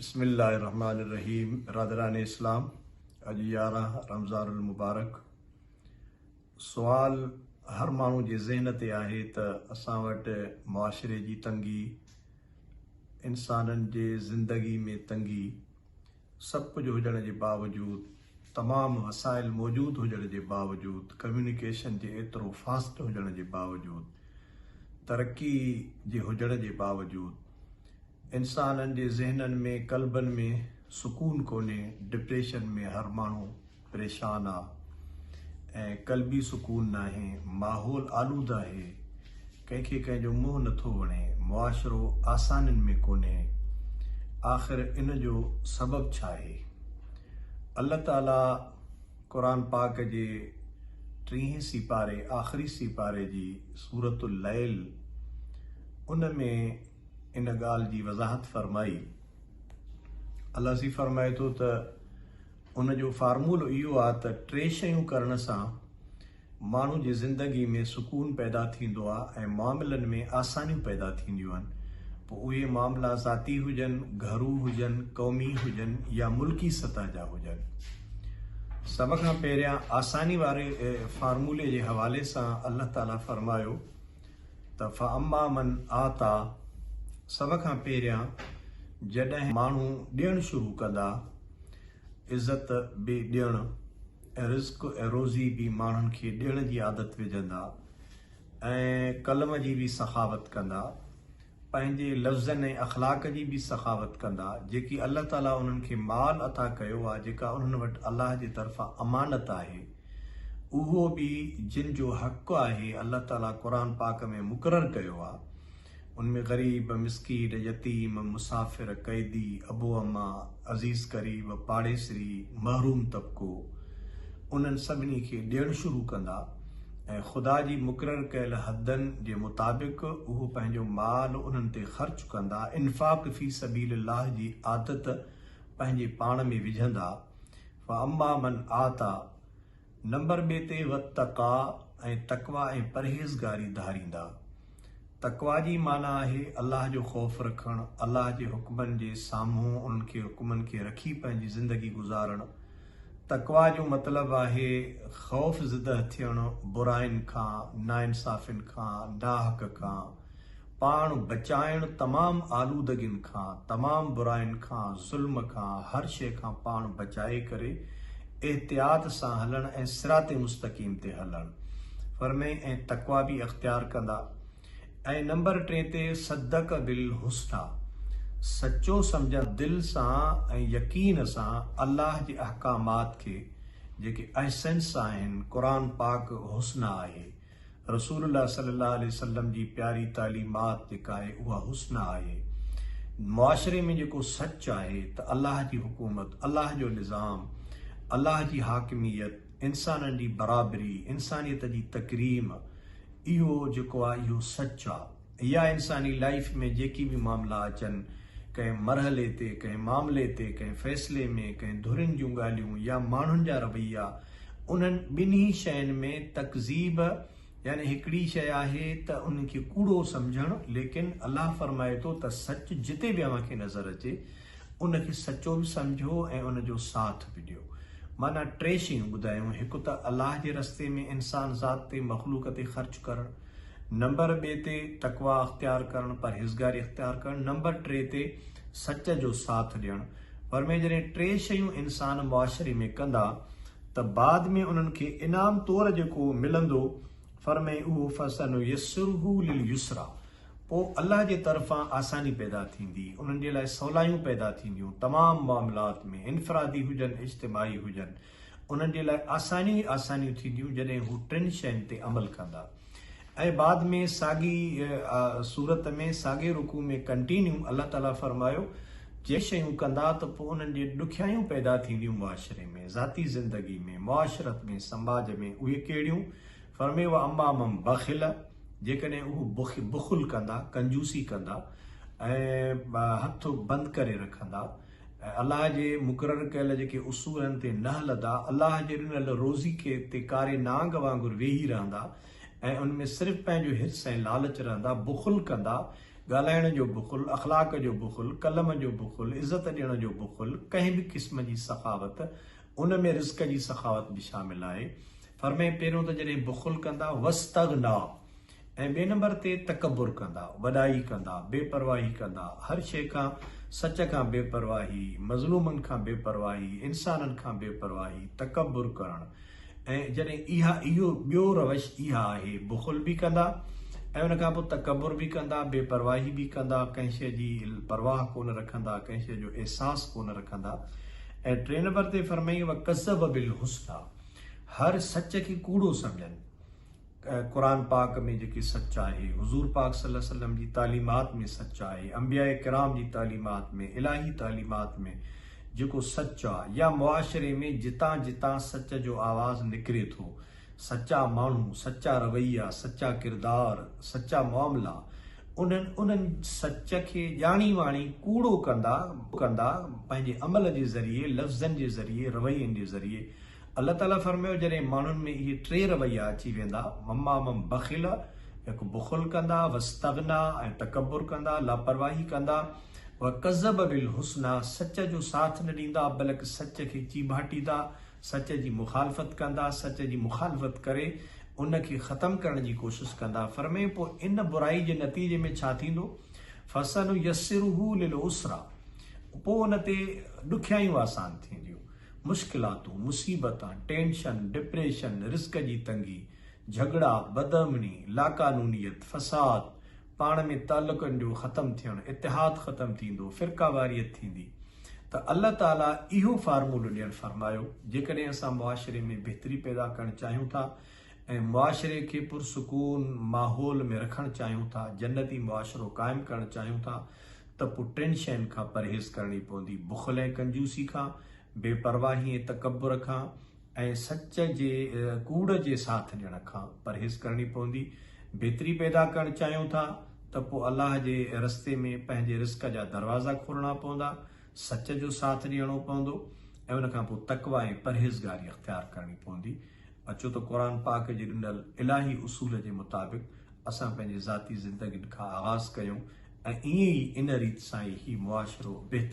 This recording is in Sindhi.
بسم الله الرحمٰن الرحيم برادران اسلام اڄ 11 رمضان المبارڪ سوال هر ماڻهو جي ذهن تي آهي ته اسان وٽ معاشري جي تنگي انسانن جي زندگي ۾ تنگي سڀ ڪجهه هجڻ جي باوجود، تمام وسائل موجود هجڻ جي باوجود، ڪميونيڪيشن جي ايترو فاسٽ هجڻ جي باوجود، ترقي جي هجڻ جي باوجود، انسانن جي ذهنن ۾ قلبن ۾ سڪون ڪونهي، ڊپريشن ۾ هر ماڻهو پريشان آ ۽ قلبي سڪون ناهي، ماحول آلوده آهي، ڪنهن کي ڪنهن جو منهن نٿو وڻي، معاشرو آسانين ۾ ڪونهي، آخر ان جو سبب ڇا آهي؟ الله تعالي قرآن پاڪ جي ٽيهين سيپاري آخري سيپاري جي سورة الليل ان ۾ ان ڳالهه جي وضاحت فرمائي، الله سين فرمائي ٿو ته. ان جو فارمولو اهو آ ته ٽي شيون ڪرڻ سان ماڻهو جي زندگي ۾ سڪون پيدا ٿيندو آ ۽ معاملن ۾ آسانيون پيدا ٿينديون آهن پوء اهي معاملا ذاتي هجن، گهرو هجن، قومي هجن يا ملڪي سطح جا هجن. سڀ کان پهريان آساني واري فارمولي جي حوالي سان الله تعالي فرمايو ته فاما من اعطيٰ سڀ کان پهريان جڏهن ماڻهو ڏيڻ شروع ڪندا عزت به ڏيڻ ۽ رزق ۽ روزي به ماڻهن کي ڏيڻ جي عادت وجهندا ۽ قلم جي به سخاوت ڪندا، پنهنجي لفظن ۽ اخلاق جي به سخاوت ڪندا، جيڪي الله تعاليٰ انهن کي مال عطا ڪيو آهي جيڪا انهن وٽ الله جي طرفان امانت آهي اهو به جن جو حق آهي الله تعاليٰ قرآن پاڪ ۾ مقرر ڪيو آهي. ان ۾ غريب، مسڪين، يتيم، مسافر، قيدي، ابو اما، عزيز قريب، پاڙيسري، محروم طبقو، انهن سڀني کي ڏيڻ شروع ڪندا ۽ خدا جي مقرر ڪيل حدن جي مطابق اهو پنهنجو مال انهن تي خرچ ڪندا، انفاق في سبيل الله جي عادت پنهنجي پاڻ ۾ وجهندا، فاما من اعطيٰ نمبر ٻئي تي واتقيٰ ۽ تقويٰ ۽ پرهيزگاري ڌاريندا. تقويٰ جي معنيٰ آهي الله جو خوف رکڻ، الله جي حڪمن جي سامهون انهن کي حڪمن کي رکي پنهنجي زندگي گذارڻ. تقويٰ جو مطلب آهي خوف زده ٿيڻ براين کان، ناانصافين کان، ناحق کان. پاڻ بچائڻ تمام آلودگين کان، تمام براين کان، ظلم کان، هر شيء کان پاڻ بچائي ڪري احتياط سان هلڻ ۽ صراط مستقيم تي هلڻ فرمائي ۽ تقويٰ به اختيار ڪندا ۽ نمبر ٽئين تي صدق بالحسنيٰ سچو سمجهڻ دل سان ۽ يقين سان الله جي احڪامات کي جيڪي احسنس آهن قرآن پاڪ حسنيٰ آهي رسول الله صلي الله عليه وسلم جي پياري تعليمات جيڪا آهي اها حسن آهي. معاشري ۾ جيڪو سچ آهي ته الله جي حڪومت، الله جو نظام، الله جي حاڪميت، انسانن جي برابري، انسانيت جي تڪريم اهو جيڪو آهي اهو سچ آهي. يا انساني لائيف ۾ جيڪي به معاملا اچن ڪنهن مرحلي تي، ڪنهن معاملي تي، ڪنهن فيصلي ۾، ڪنهن ڌرين جون ڳالهيون يا ماڻهن جا رويا انهن ٻنهي شين ۾ تڪذيب يعني هڪڙي شيء آهي ته ان کي ڪوڙو سمجهڻ ليڪن الله فرمائي ٿو ته سچ جتي به اوهان کي نظر اچي ان کي سچو به سمجهو ۽ ان جو ساٿ به ڏيو معنيٰ ٽي شيون ٻڌايون هڪ ته الله جي رستي ۾ انسان ذات تي مخلوق تي خرچ ڪرڻ نمبر ٻئي تي تقويٰ اختيار ڪرڻ پرهيزگاري اختيار ڪرڻ نمبر ٽي تي سچ جو ساٿ ڏيڻ فرمائي جڏهن ٽي شيون انسان معاشري ۾ ڪندا ته بعد ۾ انهن کي انعام طور جيڪو ملندو فرمائي اهو فسنيسره لليسريٰ پوء الله جي طرفان آساني پيدا ٿيندي انهن جي لاء سولايون پيدا ٿينديون تمام معاملات ۾ انفرادي هجن اجتماعي هجن انهن جي لاء آسانيون ئي آسانيون ٿينديون جڏهن هو ٽن شين تي عمل ڪندا ۽ بعد ۾ ساڳي سورت ۾ ساڳي رڪوع ۾ ڪنٽينيو الله تعالي فرمايو جي شيون ڪندا ته پوء انهن جي ڏکيائيون پيدا ٿينديون معاشري ۾ ذاتي زندگي ۾ معاشرت ۾ سماج ۾ اهي ڪهڙيون فرمايو واما من بخل جيڪڏهن اهو بخل ڪندا ڪنجوسي ڪندا ۽ هٿ بند ڪري رکندا ۽ الله جي مقرر ڪيل جيڪي اصولن تي نه هلندا، الله جي ڏنل روزي کي تي ڪاري نانگ وانگر ويهي رهندا ۽ ان ۾ صرف پنهنجو حرص ۽ لالچ رهندا، بخل ڪندا، ڳالهائڻ جو بخل، اخلاق جو بخل، قلم جو بخل، عزت ڏيڻ جو بخل، ڪنهن به قسم جي سخاوت، ان ۾ رزق جي سخاوت به شامل آهي. فرمائين پهريون ته جڏهن بخل ڪندا، واستغنيٰ، ۽ ٻئي نمبر تي تڪبر ڪندا، وڏائي ڪندا، بي پرواهي ڪندا، هر شيء کان، سچ کان بي پرواهي، مظلومن کان بي پرواهي، انسانن کان بي پرواهي، تڪبر ڪرڻ ۽ جڏهن اها اهو ٻيو روش اها آهي بخل به ڪندا ۽ ان کان پوء تڪبر به ڪندا، بي پرواهي به ڪندا، ڪنهن شيء جي پرواهه ڪونه رکندا، ڪنهن شيء جو احساس ڪونه رکندا ۽ ٽئين نمبر تي فرمائين وڪذب بالحسنيٰ هر سچ کي ڪوڙو سمجهن. قرآن پاڪ ۾ جيڪي سچ آهي، حضور پاڪ صلي الله عليه وسلم جي تعليمات ۾ سچ آهي، انبياء ڪرام جي تعليمات ۾، الاهي تعليمات ۾ جيڪو سچ آ يا معاشري ۾ جتان جتان سچ جو آواز نڪري ٿو، سچا ماڻهو، سچا رويا، سچا ڪردار، سچا معاملا، انهن انهن سچ کي ڄاڻي واڻي ڪوڙو ڪندا ڪندا پنهنجي عمل جي ذريعي، لفظن جي ذريعي، روين جي ذريعي الله تعاليٰ فرمايو، جڏهن ماڻهن ۾ اهي ٽي رويا اچي ويندا، واما من بخل، هڪ بخل ڪندا، واستغنيٰ، ۽ تڪبر ڪندا، لاپرواهي ڪندا، وڪذب بالحسنيٰ، سچ جو ساٿ نه ڏيندا بلڪ سچ کي چيڀاٽيندا، سچ جي مخالفت ڪندا، سچ جي مخالفت ڪري ان کي ختم ڪرڻ جي ڪوشش ڪندا، فرمايو پوء ان برائي جي نتيجي ۾ ڇا ٿيندو؟ فسنيسره للعسريٰ، پوء ان تي ڏکيائيون آسان ٿينديون. مشڪلاتون، مصيبتان، ٽينشن، ڊپريشن، رزق جي تنگي، جهڳڙا، بدامني، لاقانونيت، فساد، پاڻ ۾ تعلقن جو ختم ٿيڻ، اتحاد ختم ٿيندو، فرقه واريت ٿيندي ته الله تعالي اهو فارمولو ڏيڻ فرمايو، جيڪڏهن اسان معاشري ۾ بهتري پيدا ڪرڻ چاهيون ٿا ۽ معاشري کي پرسڪون ماحول ۾ رکڻ چاهيون ٿا، جنتي معاشرو قائم ڪرڻ چاهيون ٿا ته پوء ٽن شين کان پرهيز ڪرڻي پوندي، بخل ۽ ڪنجوسي کان، بي پرواهي ۽ تڪبر کان ۽ سچ جي ڪوڙ جي ساٿ ڏيڻ کان پرهيز ڪرڻي پوندي. بهتري پيدا ڪرڻ چاهيون ٿا ته پوء الله جي رستي ۾ پنهنجي رزق جا دروازا کولڻا پوندا، سچ جو ساٿ ڏيڻو پوندو ۽ ان کان پوء تقويٰ ۽ پرهيزگاري اختيار ڪرڻي پوندي. اچو ته قرآن پاڪ جي ڏنل الاهي اصول جي مطابق اسان پنهنجي ذاتي زندگين کان آغاز ڪيون ۽ ائين ئي ان ريت سان ئي هي معاشرو بهتر.